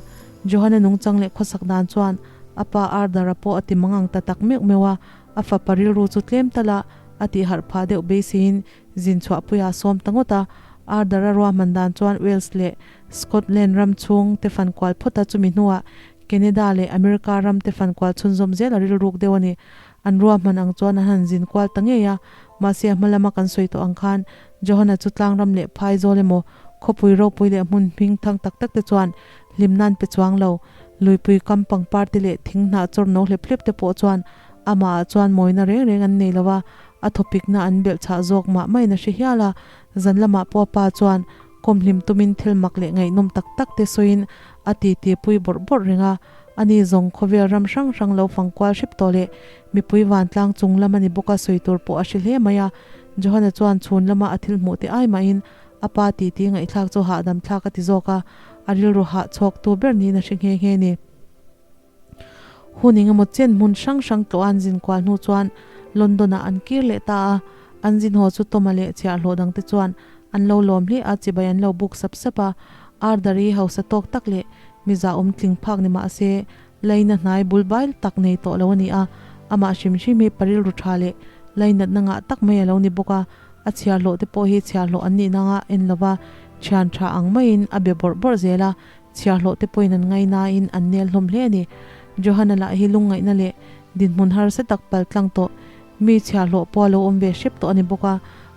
Speaker 1: Johana nungchang leh khawsak dan chuan a pa Ardara pawh a ti mangang ta tak meuh meuh a, a fapa rilru chu tlem tala a tih harh phah deuh beiseiin zin chhuahpuia a sawm ta ngawt a. Ardara ruahman dan chuan Wales leh Scotland ram chhung te fan kual phawt a, chumi hnuah Canada leh America ram te fan kual chhunzawm zel a rilruk deuh a ni. An ruahman ang chuan an han zin kual ta ngei a, mahse a hma lama kan sawi tawh ang khan Johana chu tlangram leh phai zawl emaw Khawpui ropui leh hmun hming thang tak tak te chuan hlim nan pe chuang lo. Luipui kam pangpar te leh thing hnah chawr no hlep hlep te pawh chuan amah ah chuan mawina reng reng an nei lo a, a thawpikna an belh chhah zawk mah maiin a hre hial a. Zan lamah pawh a pa chuan kawm hlim tumin thil mak leh ngaihnawm tak tak te sawiin a titi pui bawrh bawrh reng a. Ani zawng khawvel ram hrang hrang lo fang kual hrep tawh leh mipui vantlang chung lam a ni bawk a sawi tur pawh a hre hle mai a. Johana chuan chhun lama a thil hmuh te ai mahin A pa titi ngaihthlak chu hahdam thlak a ti zawk a, a rilru hah chhawk tu ber niin a hre nghe nghe ni. Hun engemaw chen hmun hrang hrang tlawh an zin kual hnu chuan London ah an kir leh ta a, an zin haw chu Toma leh chhiahhlawh dang te chuan an lo lawm hle a, chibai an lo buk sap sap a. Ardari hausa tawk tak leh miza awm tling phak ni mah se Laina hnai bul bail tak nei tawh lo a ni a, amah hrim hrim hi pa rilru tha leh lainatna ngah tak mai a lo ni bawk a, a chhiarhlawh te pawh hi chhiarhlawh an nihna anga en lova thian tha ang maiin a be bawrh bawrh zel a, chhiarhlawh te pawhin an ngainain an nel hlawm hle a ni. Johana lah hi lungngaihna leh dinhmun harsa tak pal tlang tawh mi chhiarhlawh pawh a lo awm ve hrep tawh a ni bawk a,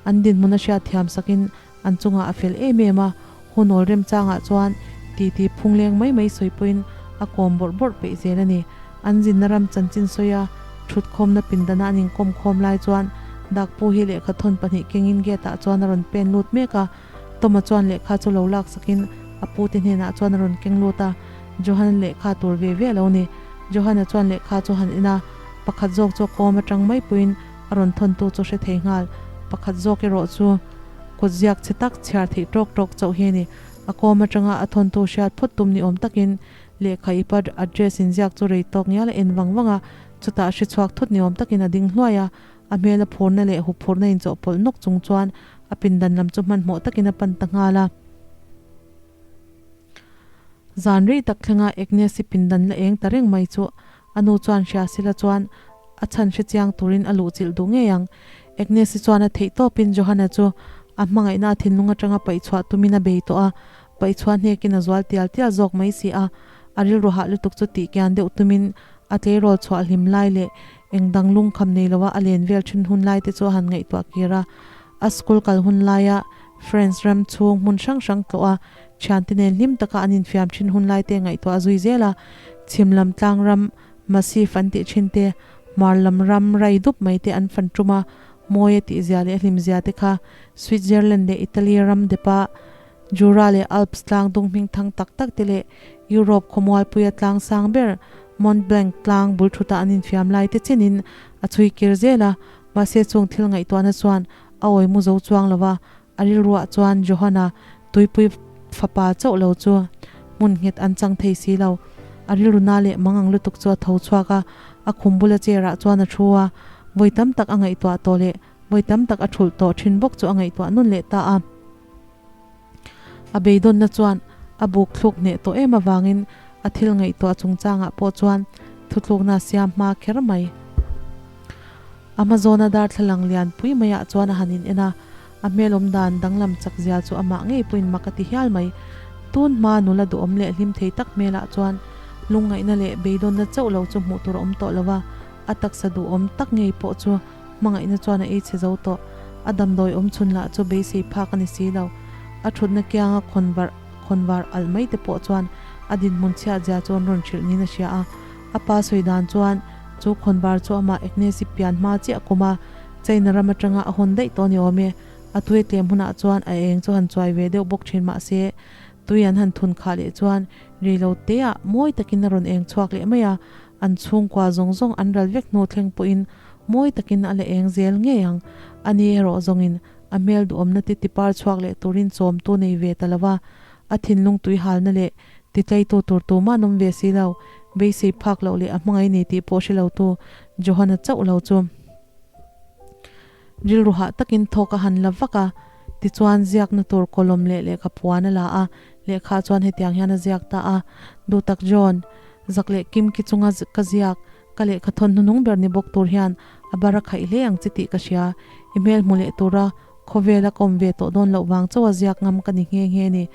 Speaker 1: an dinhmun a hriatthiam sakin An chungah a fel em em a, hunawl remchangah chuan titi phungleng mai mai sawi pawhin a kawm bawrh bawrh peih zel a ni. An zinna ram chanchin sawi a, thutkhawmna pindana an inkawm khawm lai chuan Dakpu hi lehkha thawn pahnih kengin gate ah chuan a rawn pen lut mek a, Toma chuan lehkha chu lo laksakin a pute hnenah chuan a rawn keng lut a, Johan lehkha tur ve ve a lo ni. Johana chuan lehkha chu han en a, pakhat zawk chu a kawm atang mai pawhin a rawn thawntu chu hre thei nghal, pakhat zawk erawh chu. Kut ziak chhe tak chhiar theih tawk tawk chauh hi a ni. A kawm atanga a thawntu hriat phawt tum ni awm takin lehkha ipa address inziak chu rei tawk ngial a en vang vang a, chutah hre chhuak thut ni awm takin a ding hluai a, a hmel a phurna leh huphurna inchawhpawlh nawk chung chuan a pindan lam chu hmanhmawh takin a pan ta nghal a. Zan rei tak thlenga Agnes-i pindan la eng ta reng mai chu a nu chuan hria sila chuan a chhan hre chiang turin a luhchilh duh ngei ang. Agnes-i chuan a theih tawpin Johanna chu a hmangaihna a thinlung atanga paihchhuah tumin a bei tawh a, paihchhuah hnekin a zual tial tial zawk mai si a, a rilru hah lutuk chu tih kian deuh tumin a tleirawl chhuah hlim lai leh eng dang lungkham nei loa a len vel thin hun lai te chu a han ngaihtuah kir a. A school kal hun laia France ram chhung hmun hrang hrang tlawh a, thiante nen hlim taka an infiam thin hun lai te ngaihtuah a zui zel a. Chhim lam tlang ram massif an tih thin te, hmar lam ram rai dup mai te an fan tum a, mawi a tih zia leh a hlim zia te kha Switzerland leh Italy ram depa Jura leh Alps tlang dung hming thang tak tak te leh Europe khawmualpuia tlang sang ber Mont Blanc tlang bul thutah an infiam lai te chenin a chhui kir zel a. Mahse chung thil ngaihtuahna chuan a awi mu zo chuang lo va, a rilruah chuan Johana tuipui fapa chauh lo chu hmun nghet an chang thei si lo. A rilru na leh mangang lutuk chu a tho chhuak a, a khum bula chair ah chuan a thu a, vawi tam tak a ngaihtuah tawh leh vawi tam tak a thulh tawh thin bawk chu a ngaihtuah nawn leh ta a. A beidawnna chuan a buk thluk hneh tawh em avangin a thil ngaihtuah chungchangah pawh chuan thutlukna a siam hma kher mai. Amazon-a darthlalang lian pui maiah chuan a han in en a, a hmel awm dan danglam chak zia chu amah ngei pawhin mak a ti hial mai. Tun hma nula duhawm leh hlim thei tak hmelah chuan lungngaihna leh beidawnna chauh lo chu hmuh tur a awm tawh lo va, a taksa duhawm tak ngei pawh chu Hmangaihna chuan a ei chhe zo tawh. A damdawi awm chhun lah chu beisei phak a ni si lo. A thutna kianga khawnvar khawnvar alh mai te pawh chuan a dinhmun chhiat zia chu an rawn hrilh niin a hria a. A pa sawi dan chuan chu khawnvar chu amah Agnes-i pian hma chiah kum a, China ram atanga a hawn daih tawh a ni awm e. A tui tlem hunah chuan a eng chu han chuai ve deuh bawk thin mah se, tui an han thun khah leh chuan rei lo teah mawi takin a rawn eng chhuak leh mai a. An chhungkua zawng zawng an ral vek hnu thleng pawhin mawi takin a la eng zel ngei ang. A ni erawh zawngin a hmel duhawmna ti tipar chhuak leh turin chawmtu nei ve ta lo va, a thinlung tui halna leh titleitu tur tumah an awm ve si lo. Beisei phak loh leh a hmangaih ni tih pawh hre lotu Johana chauh lo chu rilru hah takin thawk a han la vak a. Tichuan ziakna tur kawlawm leh lehkha puan a la a, lehkha chuan hetiang hian a ziak ta a, Duhtak John, zak leh kim ki chunga ka ziak, ka lehkha thawn hnuhnung ber ni bawk tur hian a bar a khaih hle ang chi tih ka hria. I hmel hmu leh tura khawvela ka awm ve tawh dawn loh vang chauha ziak ngam ka ni nghe nghe ni.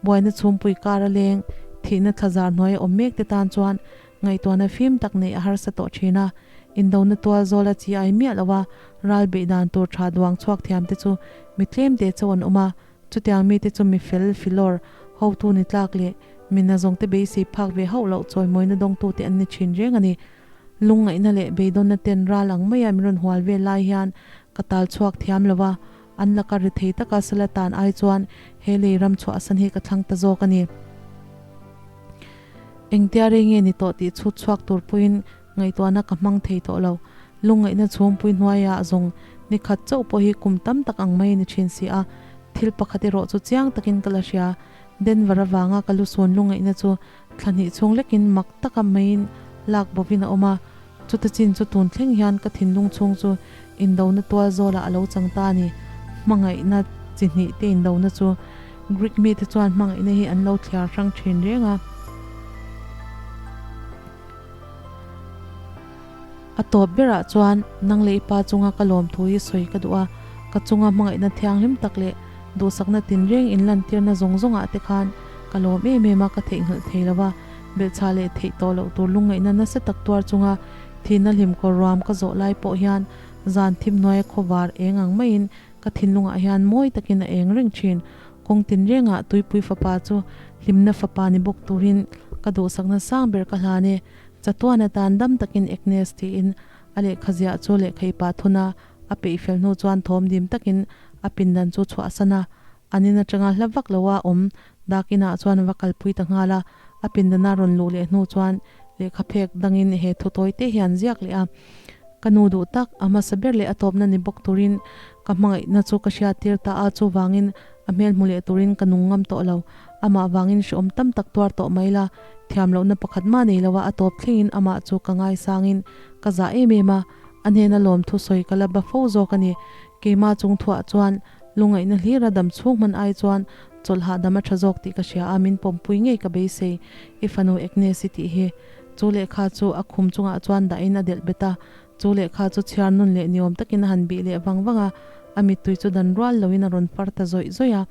Speaker 1: Buaina chhumpui kar a leng, thihna thlazar hnuai a awm mek te tan chuan ngaihtuahna fim tak neih a harsa tawh thin a. Indona tual zawla chi ai miah lo a, ral beih dan tur tha duang chhuak thiam te chu mi tlem te chauh an awm a. Chutiang mite chu mi fel, filawr, hotu ni tlak leh mi nazawngte beisei phak ve hauh loh chawimawina dawngtute an ni thin reng a ni. Lungngaihna leh beidawnna ten ral ang maia min rawn hual vel lai hian ka tal chhuak thiam lo a, an laka ri thei taka sala tan ai chuan he lei ram chhuahsan hi ka thlang ta zawk a ni. Engtia rei nge ni tawh tih chhut chhuak tur pawhin Ngaihtuahna ka hmang thei tawh lo. Lungngaihna chhungpui hnuaiah zawng ni khat chauh pawh hi kum tam tak ang mai a ni thin si a. Thil pakhat erawh chu chiang takin ka la hria. Denver avanga ka lusun lungngaihna chu thla hnih chhung lekin mak taka maiin lak bovin a awm a. Chuta chin chu tun thleng hian ka thinlung chhung chu indona tual zawlah a lo chang ta a ni. Hmangaihna chi hnih te indona chu Greek mite chuan hmangaihna hi an lo thliar hrang thin reng a. A tawp berah chuan nang leh i pa chunga ka lawm thu hi sawi ka duh a, ka chunga hmangaihna thianghlim tak leh duhsakna tinreng inlantirna zawng zawngah te khan ka lawm em em a, ka theihnghilh thei lo va, belhchhah leh theih tawh loh tur lungngaihna nasa tak tuar chunga thihna hlimkawr ruam ka zawh lai pawh hian zan thim hnuaia khawvar eng ang maiin ka thinlungah hian mawi takin a eng reng thin. Kawng tinrengah tuipui fapa chu hlimna fapa ni bawk turin ka duhsakna sang ber ka hlan e. Chatuan atan dam takin Agnes tiin a lehkha ziah chu lehkha i pah thun a, a peih fel hnu chuan thawm dim takin a pindan chu chhuahsan a. An in atanga hla vak loa awm dak inah chuan a va kalpui ta nghal a, a pindana rawn luh leh hnu chuan lehkha phek dangin he thu tawi te hian ziak leh a. Ka nu duh tak, a hmasa ber leh a tawpna ni bawk turin ka hmangaihna chu ka hriattir ta a, chuvangin a hmel hmu leh turin ka nung ngam tawh lo. Amah vangin hrehawm tam tak tuar tawh mai la, thiam lohna pakhat mah nei lo a, a tawp thlengin amah chu ka ngaisangin ka zah em em a, a hnena lawmthu sawi ka la ba fo zawk a ni. Keimah chung thuah chuan lungaihna hlira dam chhung hman ai chuan chawlh hahdam a tha zawk tih ka hria a, min pawmpui ngei ka beisei i fanu Agnes i tih hi. Chu lehkha chu a khum chungah chuan dahin a delh bet a, chu lehkha chu chhiar nun leh niawm takin a han bih leh vang vang a, a mittui chu dan rual loin a rawn far ta zawih zawih a.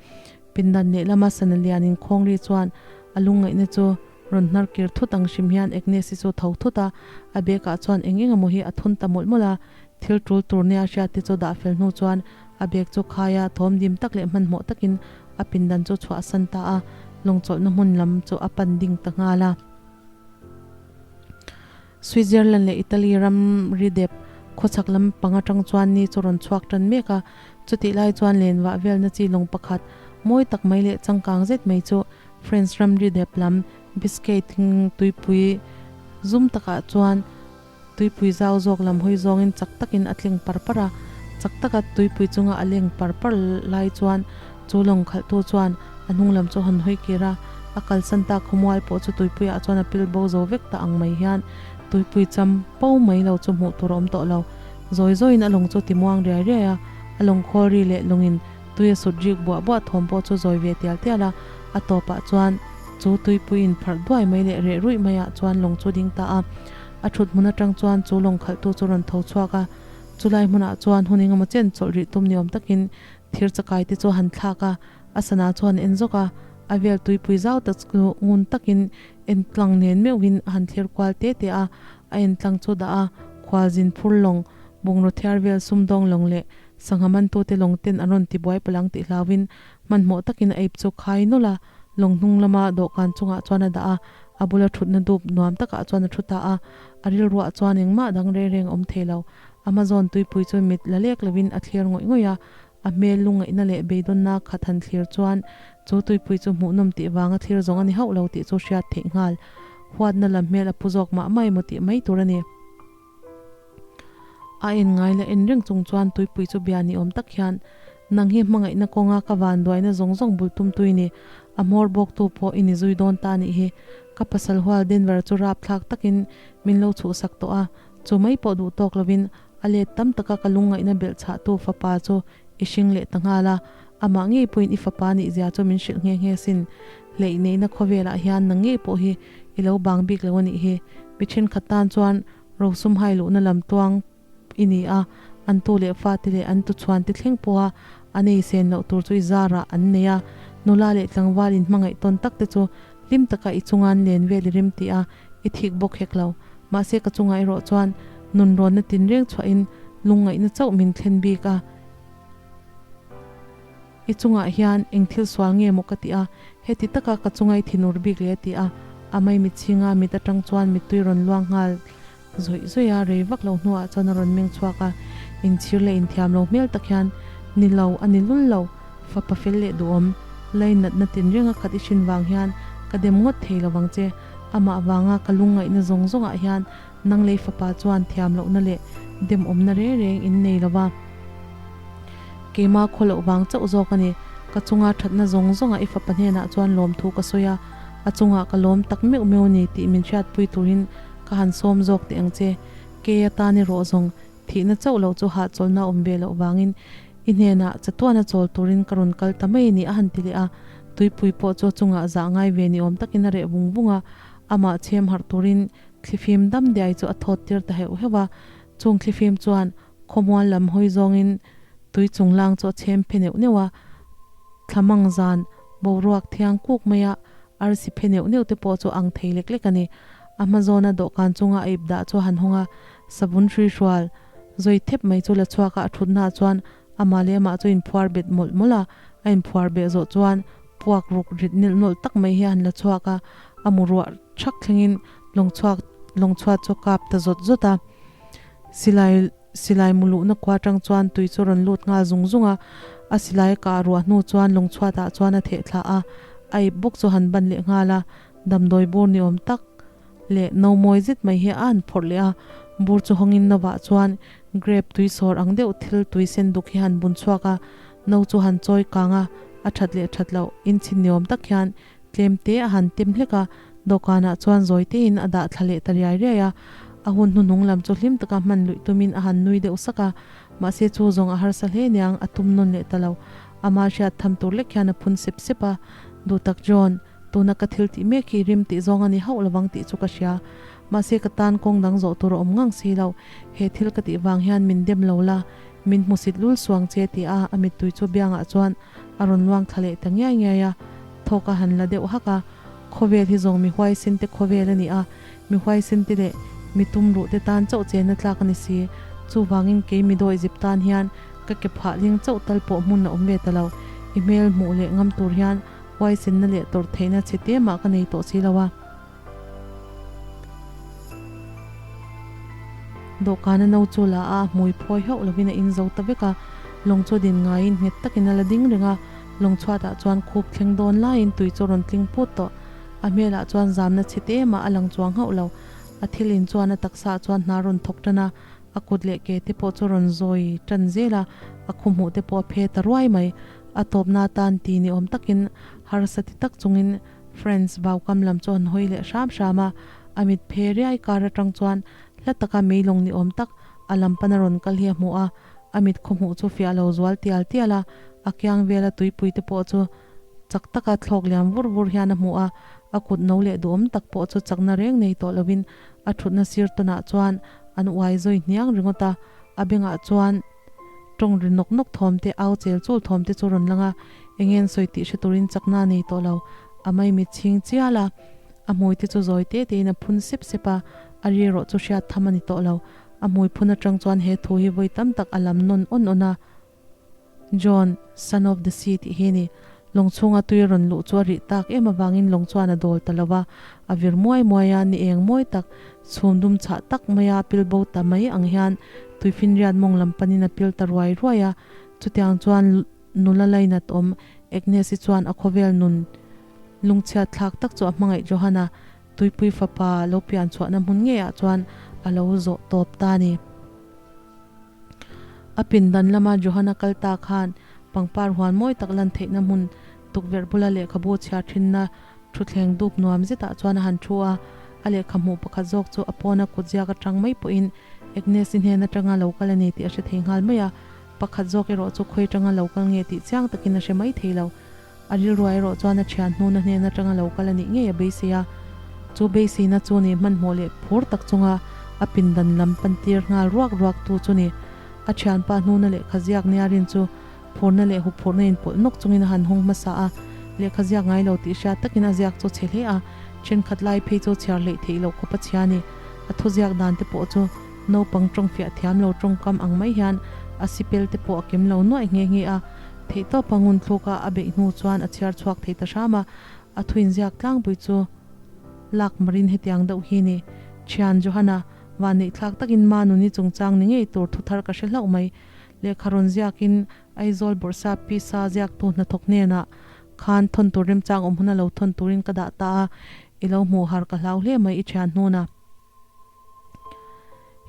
Speaker 1: Pindan lehlama sana lian inkhawng ri chuan a lungngaihna chu rawn hnar kir thut ang hrim hian Agnes-i chu tho thut a, a bag-ah chuan eng eng emaw hi a thun ta mawlh mawlh a, thil tul tur nia hriat te chu dah fel hnu chuan a bag chu khai a, thawm dim tak leh hmanhmawh takin a pindan chu chhuahsan ta a, lawngchawlhna hmun lam chu a pan ding ta nghal a. Switzerland leh Italy ram ri dep khawchhak lam pang atang chuan ni chu rawn chhuak tan mek a, chutih lai chuan lenvah velna chi lawng pakhat mawi tak mai leh changkang zet mai chu French ram ri dep lam Biscay tuipui zum takah chuan. Tuipui zau zawk lam hawi zawngin chak takin a tleng par par a, chak taka tuipui chunga a leng par par lai chuan chu lawng khalhtu chuan a hnung lam chu a hawn hawi kir a, a kalsan ta khawmual pawh chu tuipuiah chuan a pil bo zo vek ta ang mai hian tuipui cham po mai lo chu hmuh tur a awm tawh lo. Zawi zawiin a lawng chu ti muang riai riai a, a lawng khawl ri leh lawngin tui a sut rik buah buah thawm pawh chu zawi ve tial tial a, a tawpah chuan chu tuipui inpharh duai mai leh reh ruih maiah chuan lawng chu ding ta a. A thut hmun atang chuan chu lawng khalhtu chu rawn tho chhuak a, chulai hmunah chuan hun engemaw chen chawlh rih tum ni awm takin thir chakai te chu a han thlak a, a sana chu han en zawk a, a vel tuipui zau tak chu ngun takin en tlang nen meuhin a han thlir kual te te a, a en tlang chu dah a, khualzin phur lawng, bungraw thiar vel sumdawng lawng leh sangha mantute lawng ten an rawn tibuai palh ang tih hlauhin hmanhmawh takin a ip chu khai nawlh a, lawng hnung lama dawhkan chungah chuan a dah a, A bula thutna dup nuam takah chuan a thu ta a, a rilruah chuan engmah dang reng reng a awm thei lo. Amazon tuipui chu mit la lek lovin a thlir ngawih ngawih a, a hmel lungngaihna leh beidawnna khat han thlir chuan chu tuipui chu hmuhnawm tih vanga thlir zawng a ni hauh lo tih chu hriat theih nghal. Huatna lam hmel a pu zawk mah mah emaw tih mai tur a ni. A en ngai la en reng chung chuan tuipui chu bia ni awm tak hian, Nang hi hmangaihna kawnga ka vanduaina zawng zawng bul tum tui ni, a hmawr bawktu pawh i ni zui dawn ta nih hi. Ka pasal hual Denver chu rapthlak takin min lo chhuhsak tawh a, chu mai pawh duh tawk lovin a let tam taka ka lungngaihna belh chhahtu fapa chu i hring leh ta nghal a, amah ngei pawhin i fapa nih zia chu min hrilh nghe nghe sin. Hleih neihna khawvelah hian nang ngei pawh hi i lo bang bik lo a nih hi. Mi thenkhat tan chuan rosum hai luhna lam tuang i ni a, an tu leh fate leh an tuchhuan te thleng pawha an ei sen loh tur chu i zarah an nei a, nula leh tlangval inhmangaih tawn tak te chu hlim taka i chungan len vel i rim tih a, i thik bawk hek lo. Mahse ka chungah erawh chuan nunrawnna tinreng chhuahin lungngaihna chauh min thlen bik a. I chungah hian eng thil sual nge maw ka ti a, heti taka ka chunga i thinur bik leh a ti a, a maimit chhinga mit atang chuan mittui rawn luang nghal zawih zawih a, rei vak lo hnuah chuan a rawn meng chhuak a, inchhir leh inthiam lo hmel tak hian, Ni lo, a ni lul lo, fapa fel leh duhawm, lainatna tinrenga khat i hrin vang hian ka dem ngawt thei lo vang che, amah vanga ka lungngaihna zawng zawngah hian Nang lei fapa chuan thiam lohna leh demawmna reng reng in nei lo va. Keima khaw loh vang chauh zawk a ni. Ka chunga thatna zawng zawnga i fapa hnenah chuan lawmthu ka sawi a, a chungah ka lawm tak meuh meuh a ni tih min hriatpui turin ka han sawm zawk teh ang che. Kei atan erawh zawng thihna chauh loh chu hahchawlhna awm ve loh vangin i hnenah chatuana chawl turin ka rawn kal ta mai a ni a han ti leh a. Tuipui pawh chu a chungah zah ngai ve ni awm takin a reh vung vung a, amah chhem harh turin Thlifim dam diai chu a thawt tir ta heuh heuh a, chung thlifim chuan khawmual lam hawi zawngin tui chung lang chu a chhem phe neuh neuh a, thlamang zan boruak thiang kuk maia arsi phe neuh neuh te pawh chu ang thei lek lek a ni. A hma zawna dawhkan chunga a ip dah chu a han hawng a, savun hrui hrual zawi thep mai chu la chhuak a, a thutnaah chuan amah leh amah chu inphuar bet mawlh mawlh a, a inphuar beh zawh chuan puak ruk rit nilh nawlh tak mai hi a han la chhuak a, a mu ruah thak thlengin lawng chhuak lawng chhuat chu kap ta zawt zawt a. Silai silai mu luhna khua atang chuan tui chu rawn lut nghal zung zung a, a silai a kah ruah hnu chuan lawng chhuatah chuan a theh thla a, a ip bawk chu han ban leh nghal a, damdawi bur ni awm tak leh no mawi zet mai hi a han phawrh leh a, bur chu hawngin novah chuan grape tui sawr ang deuh thil tui sen duk hi han bun chhuak a, no chu han chawi kang a, a that leh that loh inchhin ni awm tak hian Tlem te a han tem hlek a, dawhkanah chuan zawi tein a dah thla leh ta riai riai a. A hun hnuhnung lam chu hlim taka hman luih tumin a han nui deuh sak a, mahse chu zawng a harsa hle niang a tum nawn leh ta lo. Ama hriat tham tur lek hian a phun sep sep a, Duhtak John, tuna ka thil tih mek hi rim tih zawng a ni hauh lovang tih chu ka hria. Mahse ka tan kawng dang zawh tur a awm ngang si lo. He thil ka tih vang hian min dem lo la, min hmusit lul suang che ti a, a mittui chu biangah chuan A rawn luang thla leh ta ngiai ngiai a, thawk a han la deuh hak a. Khawvel hi zawng mi huaisen te khawvel a ni a, mi huaisen te leh mi tum ruh te tan chauh chenna tlak a ni si. Chuvangin kei mi dawi zip tan hian ka ke phah ling chauh tal pawh hmun a awm ve ta lo. I hmel hmuh leh ngam tur hian huaisenna leh tawrh theihna chhe te mah ka nei tawh si lo a. Dawhkana no chu la a, hmui phawi hauh lovin a inzo ta vek a, lawng chu din ngaiin nghet takin a la ding reng a, lawng chhuatah chuan khup thleng dawn laiin tui chu a rawn tling put tawh. A hmelah chuan zamna chhe te mah a lang chuang hauh lo. A thil in chuan a taksa ah chuan hna rawn thawk tan a, a kut leh ke te pawh chu rawn zawi tan zel a, a khu hmuh te pawh a phe ta ruai mai. A tawpna atan ti ni awm takin harsa ti tak chungin Frantz vaukam lam chu an hawi leh hram hram a, a mit phe riai kar atang chuan hla taka meilawng ni awm tak a lam pana rawn kal hi a hmu a, a mit khaw hmuh chu fiah lo zual tial tial a, a kiang vela tuipui te pawh chu chak taka thlawk liam vur vur hian a hmu a, a kut no leh duhawm tak pawh chu chakna reng nei tawh lovin a thutna sir tawnah chuan an uai zawi hniang ringawt a, a bengah chuan tawng ri nawk nawk thawm te, au chel chul thawm te chu rawn lang a, eng nge an sawi tih hre turin chakna a nei tawh lo, a maimit chhing chial a, a hmui te chu zawi te tein a phun sep sep a, a ri erawh chu hriat tham a ni tawh lo, a hmui phun atang chuan he thu hi vawi tam tak a lam nawn awn awn a. John, son of the sea tih hi a ni. Lawng chhunga tui rawn luh chu a rih tak em avangin lawng chuan a dawl ta lo va, a vir muai muai a, ni eng mawi tak, chhum dum chhah tak maia pil bo ta mai ang hian tuifinriat mawng lam panin a pil ta ruai ruai a. Chutiang chuan nula lainat awm Agnes-i chuan a khawvel nun lungchhiat thlak tak chu a hmangaih Johan-a tuipui fapa lo pian chhuahna hmun ngeiah chuan a lo zawh tawp ta a ni. A pindan lama Johana kal ta khan pangpar huan mawi tak lan theihna hmun tukverh bula lehkhabu chhiar thinna thutthleng dup nuam zetah chuan a han thu a. A lehkha hmuh pakhat zawk chu a pawna kutziak atang mai pawhin Agnes-i hnen atanga lo kal a ni tih a hre thei nghal mai a. Pakhat zawk erawh chu khawi atanga lo kal nge tih chiang takin a hre mai thei lo. A rilruah erawh chuan a thian hnuna hnen atanga lo kal a nih ngei a beisei a. Chu beiseina chu ni hmanhmawh leh phur tak chunga a pindan lam pantir nghal ruak ruak tu chu ni. A thianpa hnuna lehkha ziak nia rin chu phurna leh huphurhna inpawlh nawk chungin a han hawng hmasa a. Lehkha ziak ngai lo tih hriat takin a ziak chu chhe hle a, thenkhat lai phei chu chhiar hleih theih loh khawp a chhia a ni. A thuziak dan te pawh chu naupang tawngfiah thiam lo tawngkam ang mai hian a sipel te pawh a kim lo nuaih nghe nghe a. Theihtawp a ngun thluk a, a beih hnu chuan a chhiar chhuak thei ta hram a, a thuinziak tlangpui chu lak marin hetiang deuh hi ni. Thian Johana, vanneih thlak takin Manuni chungchang ni ngei tur thu thar ka hre hlauh mai. Lehkha rawn ziakin Aizawl Bawrhsap Pisa ziaktu hnathawk hnenah khan thawn tur remchang awm huna lo thawn turin ka dah ta a, i lo hmuh har ka hlau hle mai i thian hnuna.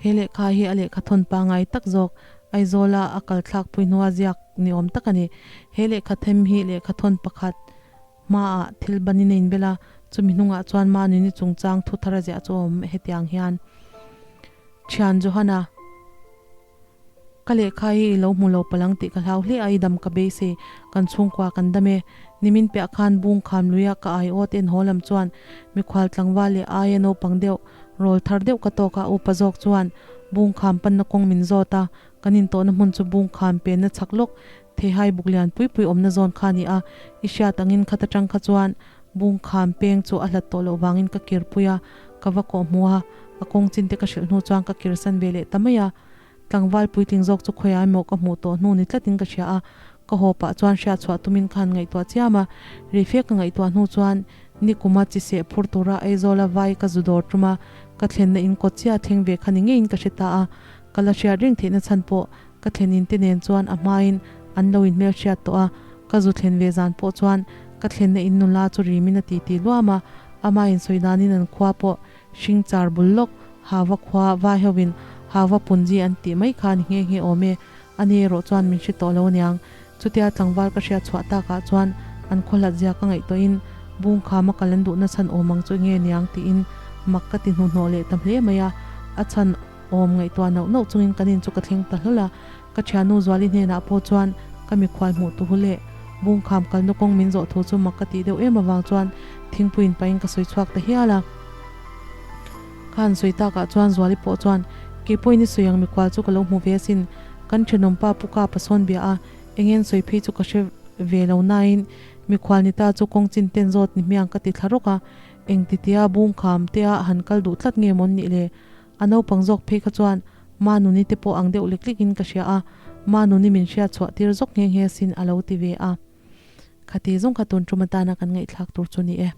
Speaker 1: He lehkha hi a lehkha thawn pangai tak zawk, Aizawla a kal thlakpui hnua ziak ni awm tak a ni. He lehkha them hi lehkha thawn pakhat hmaah thil banin a inbel a, chumi hnungah chuan Manuni chungchang thu thar a ziah chu a awm hetiang hian, Thian Johana, Ka lehkha hi i lo hmu lo palang tih ka hlau hle a, i dam ka beisei, kan chhungkua kan dam e. Nimin piah khan bung kham luia ka ai awt en haw lam chuan mikhual tlangval leh aia naupang deuh, rawl thar deuh ka tawk a, upa zawk chuan bung kham panna kawng min zawt a, kan intawhna hmun chu bung kham penna chhak lawk theihai buk lian pui pui awmna zawn kha a ni a, i hriat angin khat atang kha chuan bung kham peng chu a hlat tawh loh vangin ka kirpui a, ka va kawh hmu a, a kawng chin te ka hrilh hnu chuan ka kirsan ve leh ta mai a. Tlangval puitling zawk chu khawiah emaw ka hmuh tawh hnu ni tlatin ka hria a, ka haw pah chuan hriat chhuah tumin khan ngaihtuah chiam a, reife ka ngaihtuah hnu chuan nikuma chi seh phur tura Aizawla vai ka zu dawr tum a, ka thlenna in kawt chiah thleng ve kha ni ngeiin ka hre ta a, ka la hriat reng theihna chhan pawh ka thlen in te nen chuan a hmain an lo inhmel hriat tawh a, ka zu thlen ve zan pawh chuan ka thlenna in nula chu rimin a titi luam a, ama insawi danin an khua pawh Hring char bul lawk, Hava khua vai hovin Hava Punji an tih mai kha ni nghe nghe awm e. A ni erawh chuan min hre tawh lo aniang. Chutia tlangval ka hriat chhuah takah chuan an khaw hlat zia ka ngaihtuahin bung khama kal an duhna chhan awm ang chu nge niang tiin mak ka ti hnuhnawh leh ta hle mai a. A chhan awm ngaihtuah nauh nauh chungin kan in chu ka thleng ta hlawl a. Ka thiannu Zuali hnenah pawh chuan ka mikhual hmuh tu hu leh bung kham kalna kawng min zawh thu chu mak ka tih deuh em avang chuan thingpuiin pahin ka sawi chhuak ta hial a. Ka han sawi takah chuan Zuali pawh chuan, Kei pawhin i sawi ang mikhual chu ka lo hmu ve asin, kan thenawmpa pu ka pasawn bia a, eng en sawi phei chu ka hre ve lo nain mikhual ni ta chu kawng chin ten zawt ni hmiang ka ti thla rawk a, eng titia bung kham tea han kal duh tlat nge mawn nih le? A naupang zawk phei kha chuan Manuni te pawh ang deuh lek lek in ka hria a, Manuni min hriat chhuah tir zawk nghe nghe sin a lo ti ve a. Khati zawng kha tun tum atana kan ngaihthlak tur chu ni e.